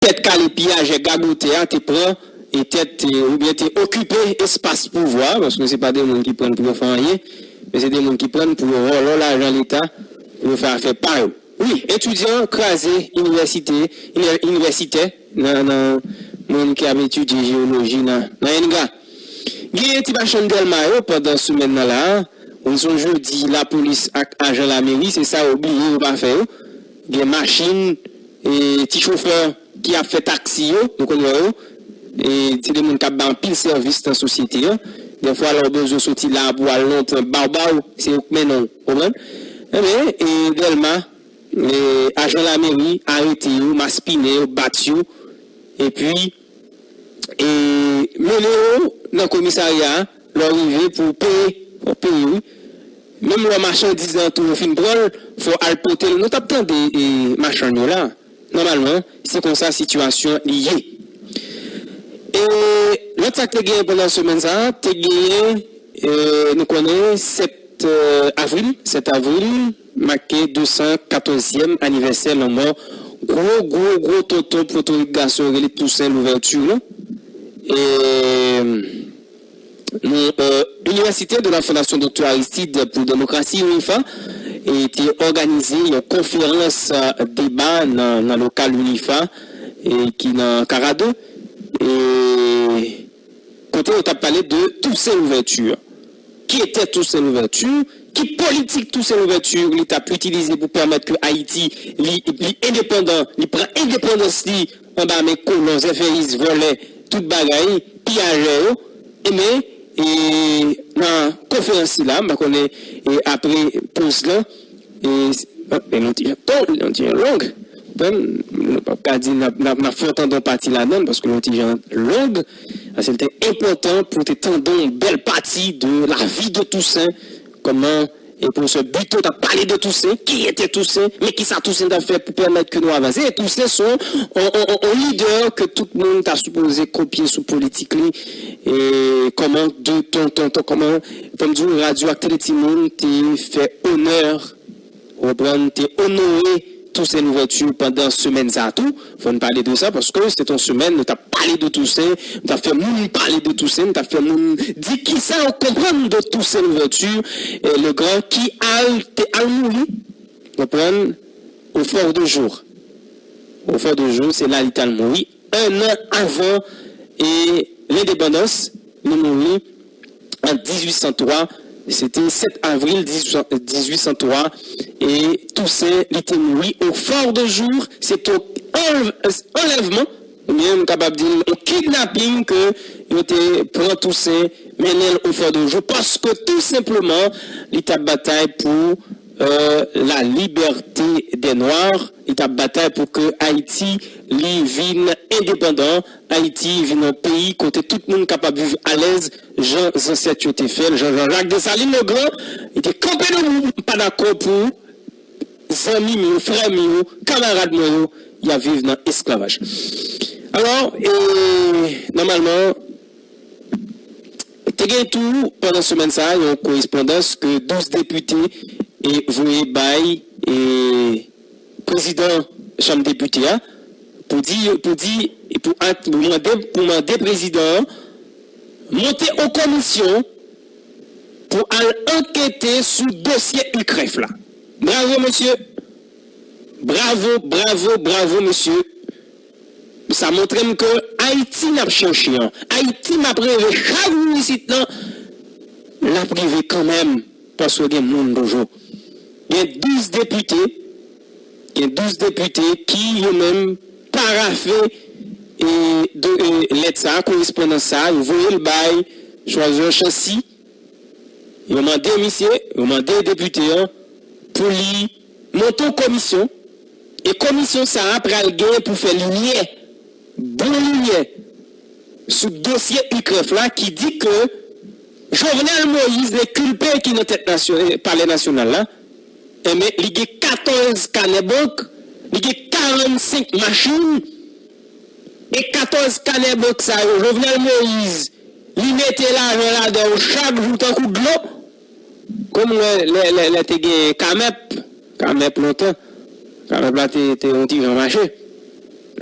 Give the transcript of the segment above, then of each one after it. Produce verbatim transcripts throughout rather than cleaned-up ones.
tèt kale piyajè gagotè a te pran e tèt oubyen te okipe espas pouvwa, paske se pa de moun ki pran pou yo fè anyen, men se de moun ki pran pou yo vòlò lajan leta, pou yo fè afè pa yo. Wi, etidyan kraze inivèsite, inivèsitè nan, nan moun ki ap etidye jewoloji nan, nan enga. Genyen ti machann Dèlma yo pandan semèn nan la a, nou sonje di lapolis ak ajan lameri, se sa yo bliye yo pa fè yo. Gen machin, e, ti chofè ki ap fè taksi yo, nou konn wè yo. E, se de moun k ap bay anpil sèvis nan sosyete an. Dèfwa, lè w bezwen soti la pou al nan yon pwen Bawbaw, se yo k mennen w, konprann? Enben, e, Dèlma, e, ajan lameri arete yo, maspinen yo, bat yo, epi, e, mennen yo nan komisarya a, lè w rive pou w peye, fò w peye, wi. Menm lè machandiz lan tou, yo fin pran l, fò w al pote l. Nou t ap tande, e, machann yo la. Nòmalman, se konsa sitiyasyon li ye. E lòt sa k te genyen pandan semèn sa a, te genyen, e, nou konnen, sèt, e, avril, sèt avril, make de san katòzyèm anivèsè lanmò gwo, gwo, gwo tonton pwotorik gason yo rele Tousen Louvèti lan. E, nou, e, Université de la Fondation Docteur Aristide pour Démocratie, UNIFA, e, te òganize yon konferans, e, deba nan, nan lokal UNIFA, e, ki nan Karado. E, kote yo t ap pale de Toussaint Louverture. Qui était Toussaint Louverture? Ki politik Toussaint Louverture li t ap itilize pou pèmèt ke Ayiti li, li endepandan, li pran endepandans li anba men kolon, zèfèyis, vòlè, tout bagay, piyajè yo? Enben, e, nan konferans sila, m pa konnen, e, apre poz lan, e, e, nou ti jan, nou ti jan long. Bon, nou p ap ka di n ap, n ap, n ap fè w tande yon pati ladan l, paske nou ti jan long. Paske l te enpòtan pou w te tande yon bèl pati de lavi de Toussaint, kòman, e, pwofesè Buteau t ap pale de Toussaint, qui était Toussaint, men kisa Toussaint t ap fè pou pèmèt ke nou avanse. E Toussaint se yon, yon, yon, yon lidè ke tout moun ta sipoze kopye sou politik li, e, kòman de ton, ton, ton, kòman, fò m di w, radyo ak tele timoun te fè onè, ou konprann, te onore Toussaint Louverture pandan semèn sa a tou. Fò n pale de sa, paske se te yon semèn, nou t ap pale de Toussaint, nou t ap fè moun pale de Toussaint, nou t ap fè moun di kisa yo konprann de Toussaint Louverture, e, Legrand, ki al, te al mouri, konprann, au Fort de Joux. Au Fort de Joux, se la li t al mouri. En an avan, e, lendepandans, li mouri an dizuit san twa, se te sèt avril dizuit san twa, e Toussaint, li te mouri au Fort de Joux, se te yon anl-, anlèvman, oubyen m kapab di l yon kidnaping ke yo te pran Toussaint, mennen l au Fort de Joux, paske tou senpleman, li t ap batay pou, euh, la liberté des Noirs, li t ap batay pou ke Ayiti, li vin endepandan, Ayiti vin yon peyi kote tout moun kapab viv alèz jan zansèt yo te fè l, jan Jean-Jacques Dessalines Legrand, li te kanpe debu, m pa dakò pou zanmi m yo, frè m yo, kamarad mwen yo, y ap viv nan esklavaj. Alò, e, nòmalman, te gen tou, pandan semèn sa a, yon korespondans ke douz depite e voye bay, e, prezidan chanm depite a, pou di, pou di, e pou at-, pou mande, pou mande prezidan an monte yon komisyon pou al ankete sou dosye UCREF la. Bravo, mesye. Bravo, bravo, bravo, mesye. Sa montre m ke Ayiti n ap chèche an, Ayiti m ap reve chak jou isit lan, l ap rive kanmenm, paske gen moun toujou. Gen douz depite, gen douz depite ki yo menm parafe, e, de, e, lèt sa a, korespondans sa a, yo voye l bay Choiseul Chancy, yo mande misye, yo mande depite an pou li monte yon komisyon, e komisyon sa a pral gen pou fè limyè, bon limyè, sou dosye UCREF la ki di ke Jovenel Moïse, le culpé ki nan tèt nasyon-, palè nasyonal la, enben, li gen katòz kanè bank, li gen karannsenk machin, e katòz kanè bank sa yo, Jovenel Moïse, li mete lajan ladan yo chak jou tankou dlo. Kòm lè, lè, lè, lè te gen Kamèp, Kamèp lontan, Kamèp la te, te yon ti jan mache.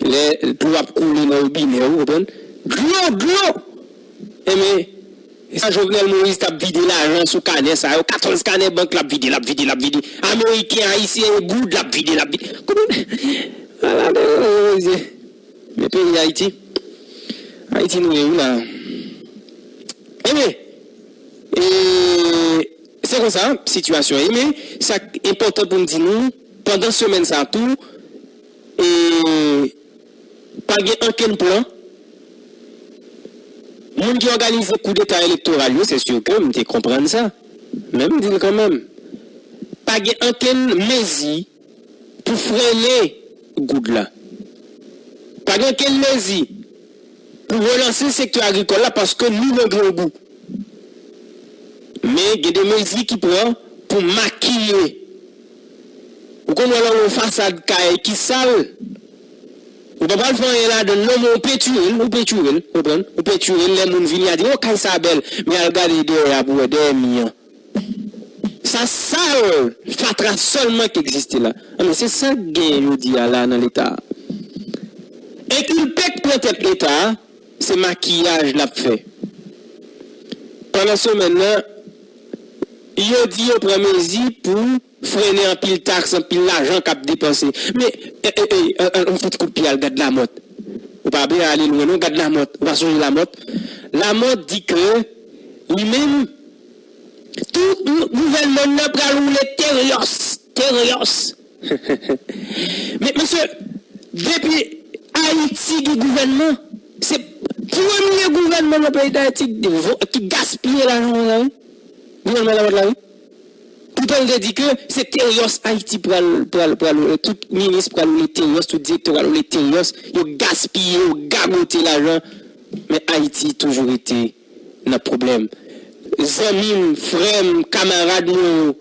Lè dlo ap koule nan wobinè, ou konprann? Dlo, dlo! Enben, sa Jovenel Moïse t ap vide lajan sou kanè sa yo, katòz kanè bank l ap vide, l ap vide, l ap vide. Ameriken, Ayisyen, goud, l ap vide, l ap vide. Konprann? Ala de, men peyi Ayiti. Ayiti nou ye wi la. Enben, e, se konsa sitiyasyon ye, men sa k enpòtan pou m di nou, pandan semèn sa a tou, e, pa gen okenn plan. Moun ki òganize koudeta elektoral yo, se si ke m te konprann sa, men m di l kanmenm, pa gen okenn mezi pou frennen goud la. Pa gen okenn mezi pou relanse sektè agrikòl la paske nou nan grangou. Men gen de mezi ki pran pou makiye. Ou konn wè lè w wè yon fasad kay ki sal, ou pa pral fè anyen ladan l non, men ou pentire l, ou pentire l, konprann? Ou pentire l, lè moun vini a di, o, kay sa bèl, men al gade dèyè a pou wè dèyè mi an. Sa sal, fatra sèlman ki egziste la. Anben, se sa k genyen jodi a la nan Leta a. Enkilpe k pran tèt Leta a, se makiyaj l ap fè. Pandan semèn nan, yo di yo pran mezi pou frennen anpil taks, anpil lajan k ap depanse. Men, e, e, e, an, an, yon fouti kout pye al gad Lamòt. Ou pa bezwen ale lwen non, gad Lamòt. Ou pa sonje Lamòt? Lamòt di ke li menm, tout gouvènman nan pral woule teryòs, teryòs. Men, mesye, depi Ayiti gen gouvènman, se premye gouvènman nan peyi Dayiti ki vo-, ki gaspiye lajan konsa, wi. Gouvènman Lamòt la, wi. Poutan, l te di ke se teryòs Ayiti pral, pral, pral, tout minis pral woule teryòs, tout direktè pral woule teryòs. Yo gaspiye, yo gagote lajan. Men Ayiti toujou rete nan pwoblèm. Zanmi m, frè m, kamarad mwen yo,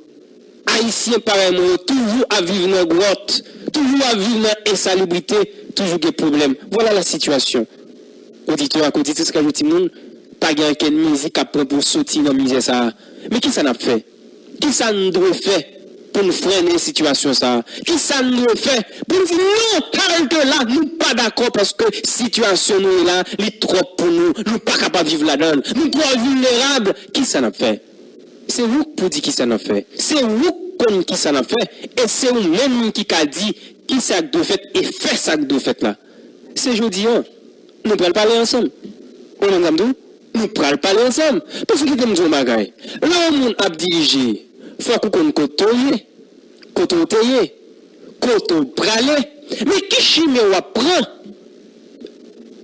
Ayisyen parèy mwen yo, toujou ap viv nan gwòt, toujou ap viv nan ensalibrite, toujou gen pwoblèm. Vwala la sitiyasyon. Oditè ak oditris, Kajou Timoun, pa gen okenn mezi k ap pran pou soti nan mizè sa a. Men kisa n ap fè? Kisa n dwe fè pou n frennen sitiyasyon sa a? Kisa n dwe fè pou n di non, halte la, nou pa dakò paske sitiyasyon nou ye la, li twòp pou nou, nou pa kapab viv ladan l, nou twò vilnerab, kisa n ap fè? Se ou k pou di kisa n ap fè, se ou k konn kisa n ap fè, e se ou menm ki ka di kisa k dwe fèt e fè sa k dwe fèt la. Se jodi a, nou pral pale ansanm. Ou konprann sa m di w? Nou pral pale ansanm. Paske kite m di w yon bagay. Lè yon moun ap dirije, fòk ou konn kote w ye, kote w te ye, kote w prale, men ki chimen w ap pran,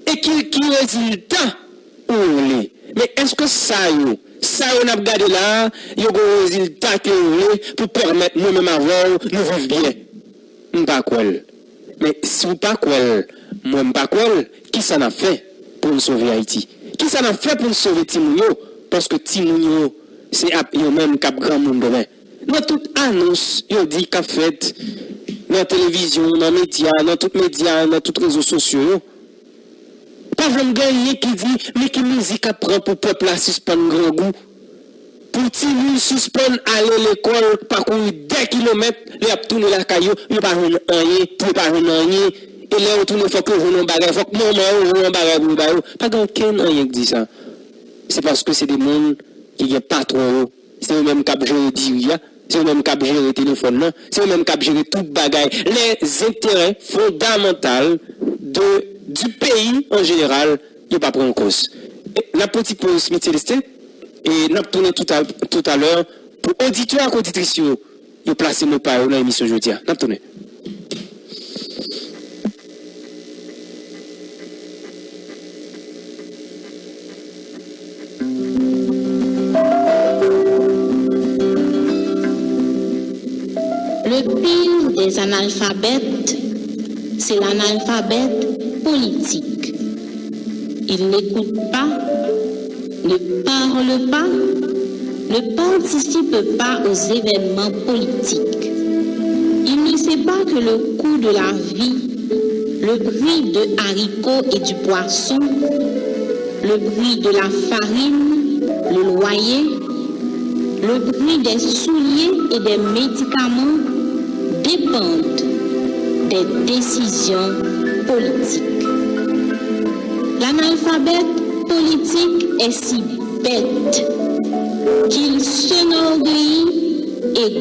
e ki, ki rezilta ou vle. Men èske sa yo, sa yo n ap gade la a, yo gen rezilta ke yo vle pou pèmèt mwen menm avè w nou viv byen? M pa kwè l. Men si w pa kwè l, mwen m pa kwè l, kisa n ap fè pou n sove Ayiti? Kisa n ap fè pou n sove timoun yo? Paske timoun yo, se ap yo menm k ap granmoun demen. Nan tout anons yo di k ap fèt nan televizyon, nan medya, nan tout medya, nan tout rezo sosyo yo, pa janm gen anyen ki di men ki mezi k ap pran pou pèp la sispann grangou, pou timoun sispann ale lekòl, pakouri dè kilomèt, lè y ap tounen lakay yo, yo pa jwenn anyen, pou yo pa jwenn anyen. E lè yo tounen, fòk yo jwenn yon bagay, fòk manman yo jwenn yon bagay pou yo ba yo. Pa gen okenn anyen ki di sa. Se paske se de moun ki gen patwon yo. Se yo menm k ap jere diri a, se yo menm k ap jere telefòn nan, se yo menm k ap jere tout bagay. Les intérêts fondamentaux de, du pays en général, yo pa pran an koz. E, n ap pran ti poz, Mityè Destin, e n ap tounen touta-, toutalè pou oditè ak oditris yo, yo plase mo pa yo nan emisyon jodi a. N ap tounen. Le pire des analphabètes, c'est l'analphabète politique. Il n'écoute pas, ne parle pas, ne participe pas aux événements politiques. Il ne sait pas que le coût de la vie, le prix de haricots et du poisson, le prix de la farine, le loyer, le prix des souliers et des médicaments dépendent des décisions politique. L'analphabète politique est si bête qu'il s'enorgueillit et